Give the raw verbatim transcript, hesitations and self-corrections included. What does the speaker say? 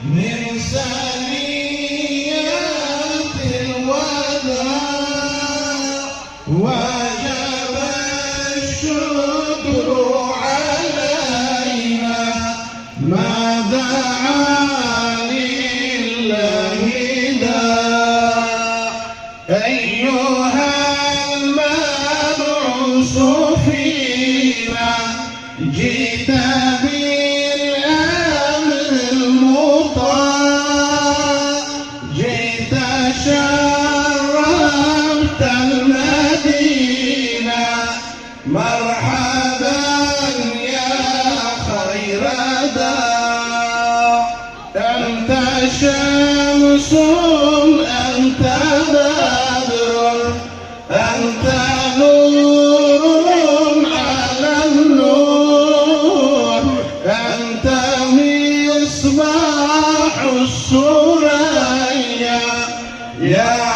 من ثنيات الوداع وجب الشكر علينا ما دعا لله داع. أيها المبعوث فينا جئت بالأمر المطاع، جئت شرفت المدينة، مرحبا يا خير داع. أنت شمس، أنت بدر، أنت نور على النور، أنت مصباح الثريا، يا